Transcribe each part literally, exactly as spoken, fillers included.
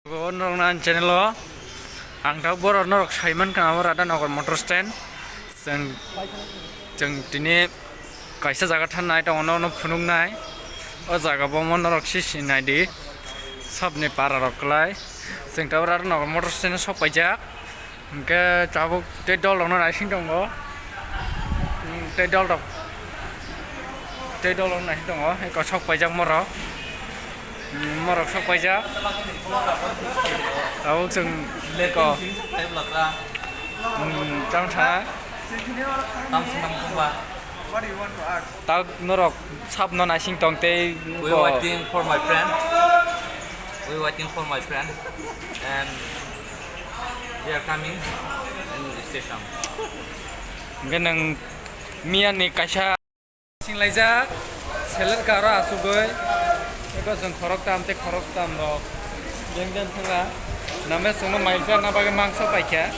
O norokno ani channel o ang tabuk borok norok saimankha abo Radhanagar motor stand. Chwng, chwng tini kaisa jaga thangnai tongo, norokno phunuknai. O jaga bo omo norok sisi naidi, sabni para rok kwlai. Chwng tabuk Radhanagar motor stand o sok paijak. Hwnkhe tabuk tei dol rokno naising tongo. Hmm, tei dol rok, tei dol rok naising tongo. Eko sok paijak morok. Hmm, morok sok paijak. Tabuk chwng eko, hmm, tamo sana. Tabuk norok sabno naising tong tei. We waiting for my friend. We waiting for my friend. And They are coming in station. Hwnkhe nwng miya ni kaisa singlaijak, seller karo asugwi, eko chwng khoroktham tei khoroktham rok beng beng thangla, name chwngno mailsa na bagwi mangsa paikha.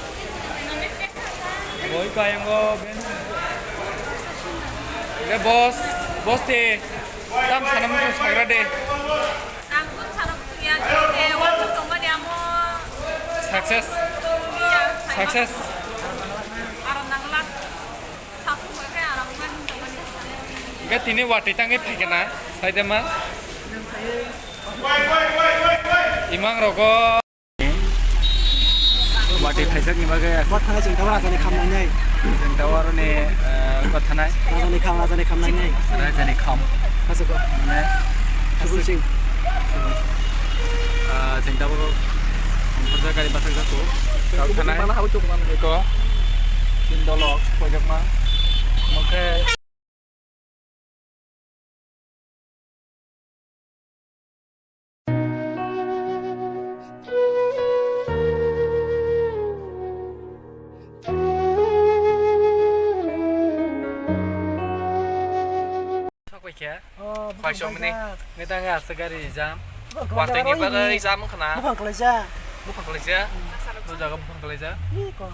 Boi payango ben. Hwnkhe boss, boss te tam sana muchung sagra de. Success. Success. Hwnkhe tini watwi tangwi phaikha na, saidema. Imang rogo. Watwi phaijakni bagwi. Bo thanai chwng tabuk rajani kham nainai. Chwng tabuk aroni, eh, bo thanai. Rajani kham, rajani kham nainai. Rajani kham. Aswk. Ne. Subul Singh. Ah, chwng tabuk, um, gari bathakjak o. Tabuk thanai. Eko. Tin dolok, koijakma. Oke. Sok bai khe? Oh, buphang kaisa mani. Kaisa. Ngetang aswk gari jam. Buphang kaisa. Watwi ni bagwi jam wngkha na. Buphang kalaijak. Buphang kalaijak. Hmm. O jaga buphang kalaijak. Ih, ko.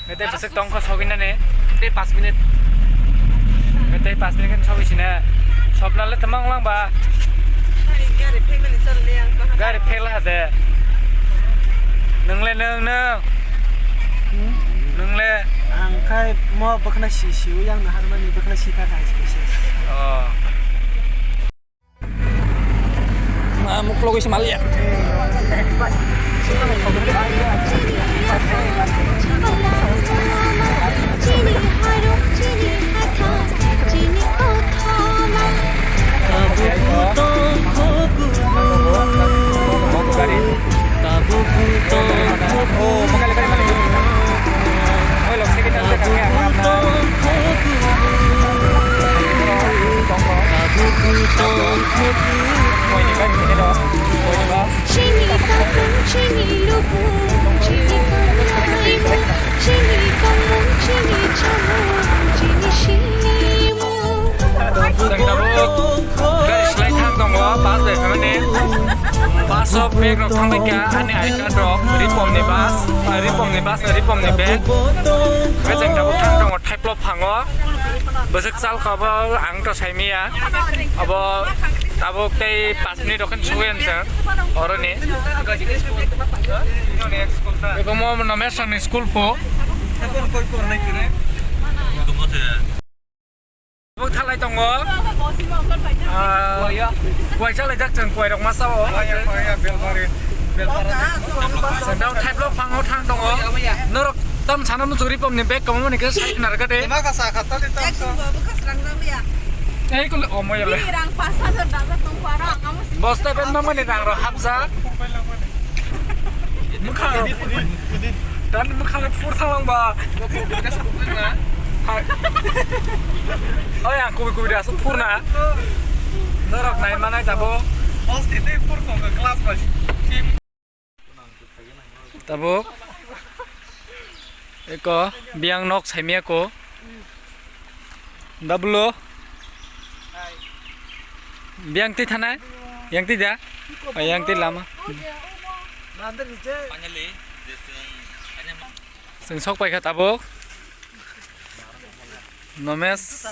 Tei bwswk tongkha sogwi nani. Tei pas minute. Tei pas minute khe sogwi sine. Sopna le tama wnglang ba. Gari, gari phek mani chal le ang. Gari phek la de. Nwng le nwng nwng. Hmm? Nwng le. Ang khai mo bwkhna si si yang na harmani bwkhna si ta khai si si. Oh. Ma muklogwi se maliya. Chini takhuk, chini lubung, chini kanglaimung, chini tongmung, chini chamung, chini sinimung. Chwng tabuk gari slai thang tongo, bus bai phaimani. Bus o bag rok thangbai kha, ani I card rok, Ripom ni bus, ah, Ripom ni bus, Ripom ni bag. Hwnkhe chwng tabuk thang tongo Thaiplo phango. Bwswk chalkha bo ang to saimiya. Abo tabuk tei pas minute rok khe sogwi ang chwng oroni. Eko mo no mesang ni school po. Tabuk thalai tongo. Ah, kuai chalaijak chwng kuai rok masa o. Sendang thaiplo phango thang tongo. Norok tam sana muchung Ripom ni bag kwbangma ni khe sai khna rwkha de. Ema ka sa kha tali tam sa. Ei kule omo yale. Rang pas hajar daga tong para ang amo. Bosta ben mama ni rang ro hapsa. Mukha. Dan mukha le pur thalang ba. Hai. Oi ang kubi kubi das pur na. Norok nai manai tabo. Bosti te pur tong glass ba. Tabuk eko biyang nok saimiyako. Dabulo biyang twi thanai, yang twi da, yang twi lama. Chwng sok paikha tabuk. Nomes.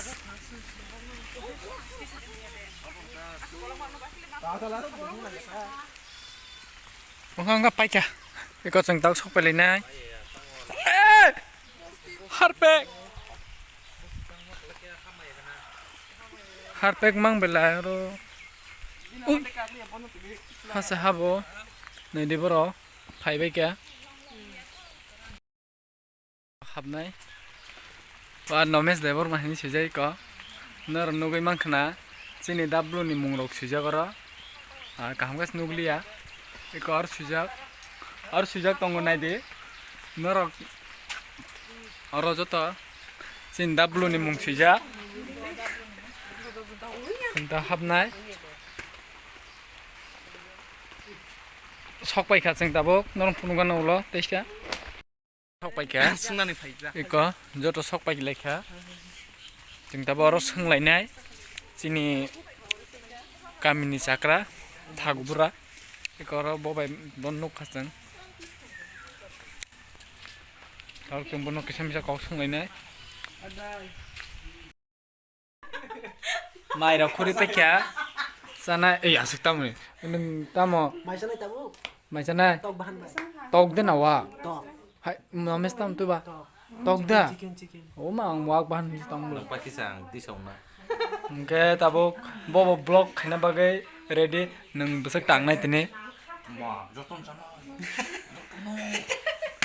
Wngkha wngkha paikha. Eko chwng tabuk sok pailainai. Eh! Harpek. Harpek mang belai oro. Ui. Hasa habo. Naidi borok. Phaibaikha. Habnai. Ba Nomesh Debbarma hinwi swijak eko. Norok nugwi mankha na chini dablu ni mungrok swijak oro. Ah, kaham khe nukliya. Eko aro swijak. Aro swijak tongo naidi. Norok oro joto chini dablu ni mung swijak. Sinta habnai. Sok paikha chwng tabuk. Norok phunukgano ulo teisa. Sok paikha. Swngnani phaikha. Eko joto sok paikha. Chwng tabuk oro swnglainai chini kamini chakra thakbura. Eko oro bo bai bo nukha chwng. Tabuk chwng bono kisa misa kok swnglainai. Mairok khuri paikha. Chana, ei, aswk tamoni. Nwng tamo? Mai chanai tabuk. Mai chanai? Tok bahan bai. Tok de na wa? Tok. Hai, Nomesh tam tu ba? Tok. Tok da? Chicken, chicken. O ma, ang wak bahan ni tong bwla. Pakistan, tisong na. Hwnkhe tabuk bobo vlog khaina bagwi ready, nwng bwswk tangnai tini. Ma, joton chana.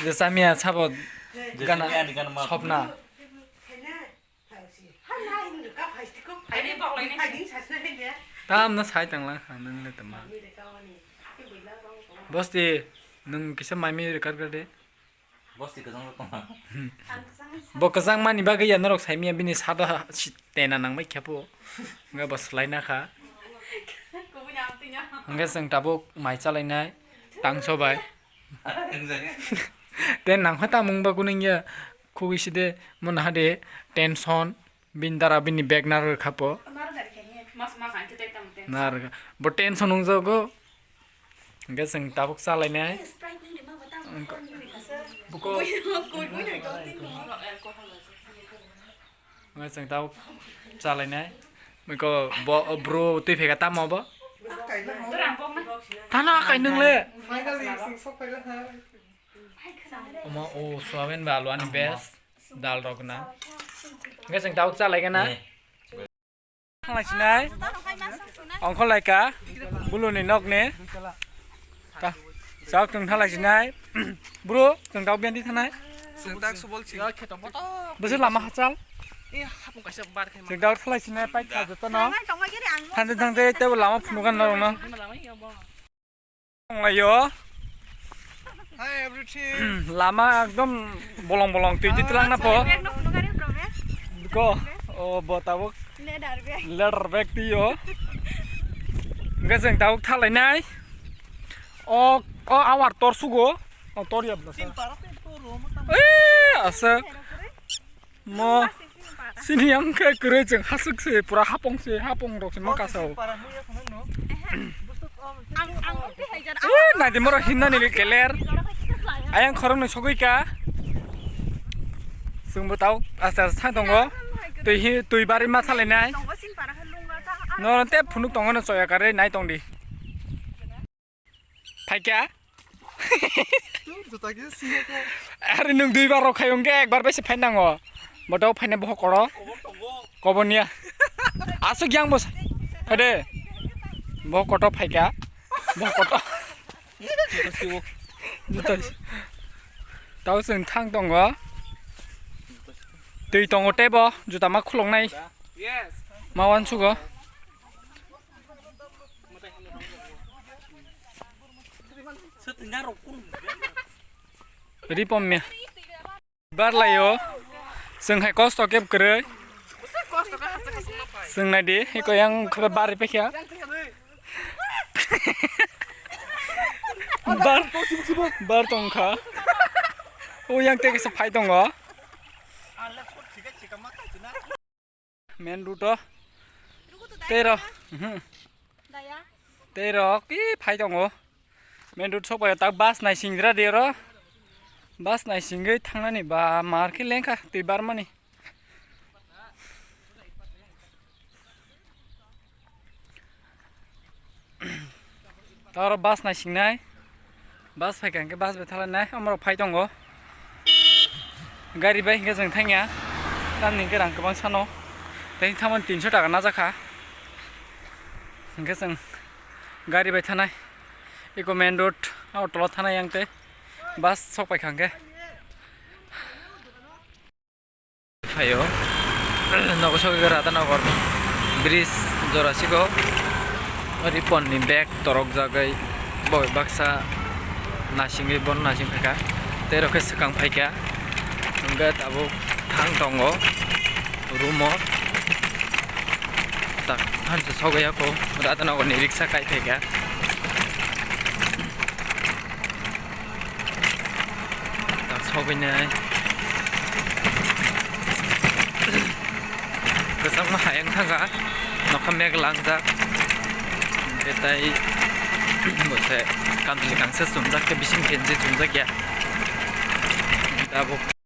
Je chamia sabo gana sopna. Tamno sai tanglang kha nwng le tama. Bosti, nwng kisa maimi record kar de. Bosti kwchang tongma. Bo kwchang mani bagwi ya norok saimiya bini sada si tena nangbai khepo. Nga bo slai na kha. Hwnkhe chwng tabuk mai chalainai tangso bai. Ten nang kha tamung ba kuning ya khugui side mona hade tension. Bini dara bini bag narwk khapo. Narwk. Bo tension wngjago. Hwnkhe chwng tabuk chalainai. Buko. Hwnkhe chwng tabuk chalainai. Buko bo, bro twi pheka tamo bo. Thana akai nwngle. Finally, chwng sok phaila ha. Omo o soyaben ba alu ani best. Dal rok na. Hwnkhe chwng tabuk chalaigana. Thanglai sinai. Ongkhor laika. Buluni nokni. Ta. Chak tong thanglai sinai. Bro, chwng tabuk biyandi thanai. Chwng tak subol si. Bwswk lama hachal. Eh, hapung kaisa bar khai. Chwng tabuk thanglai sinai pai kha jotono. Thangde thangde tebo lama phunugan norokno. Tonglaio. Hi, everything. Lama ekdom bolong bolong twi twi twlang na pho. Bag no phunukari Promesh. Ko, o bo tabuk. Leather bag. Leather bag twi o. Hwnkhe chwng tabuk thanglai nai. O, o awar tor sugo. O tor ya bwsa. Sin para pe to ro mo tam. Eh, asa. Mo sini yang khe kwrwi chwng hasuk se pura hapong se hapong rok se ma kasao. Ang ang uti hai jar. Eh, nai de moro hinna ni keler. Ayang khorok ni sogwi ka. Chwng bo tau asta asta thang tongo. Twi hi twi bari ma thalai nai. Noro te phunuk tongo no choya kare nai tong di. Phaikha. Juta khe siyakho. Are nwng duibar rok khai hwnkhe ekbar bai se phai nango. Bodo phaina bohok koro. Kobor niya. Aswk yang bo. Hade. Bohok koto phaikha. Bohok koto. Juta si. Tao chwng thang tongo. Twi tongo tebo. Juta ma khuloknai. Yes. Ma wansugo. Ripom me. Barlayo. Chwng hai kosto keb kwrwi. Chwng naidi, eko yang khoba bari pekya. Bar, bar tongkha. O yang te kisa phai tongo. Main road o. Tei rok. Mhm. Tei rok ki phai tongo. Main road sok bai tak bus naising dira de oro. Bus naisingwi thangnani ba mar khe lengkha twi barmani. Ta oro bus naisingnai. Bus phaikha hwnkhe bus bai thalanai, omorok phai tongo. Gari bai hwnkhe chwng thangya, tamni hwnkhe rang kwbang sano. Tei thangmani tinso taka najakha. Hwnkhe chwng gari bai thanai. Eko main road, o tola thanai yang tei bus sok paikha hwnkhe. Phaio. Nogo sogwi Radhanagar bridge jora sigo. Ripon ni bag torok jagwi bo baksa nasingwi bono nasing phaikha. Tei rok khe swkang phaikha. Hwnkhe tabuk thang tongo room o. Tak hanse sogwi ya kho Radhanagar ni riksa kai phaikha. Tak sogwinai. Kwchangma hai wng thangkha, nokha meg langjak. Hwnkhe tai bo se kantli kangsa chumjak khe bising kenji chumjak ya. Tabuk.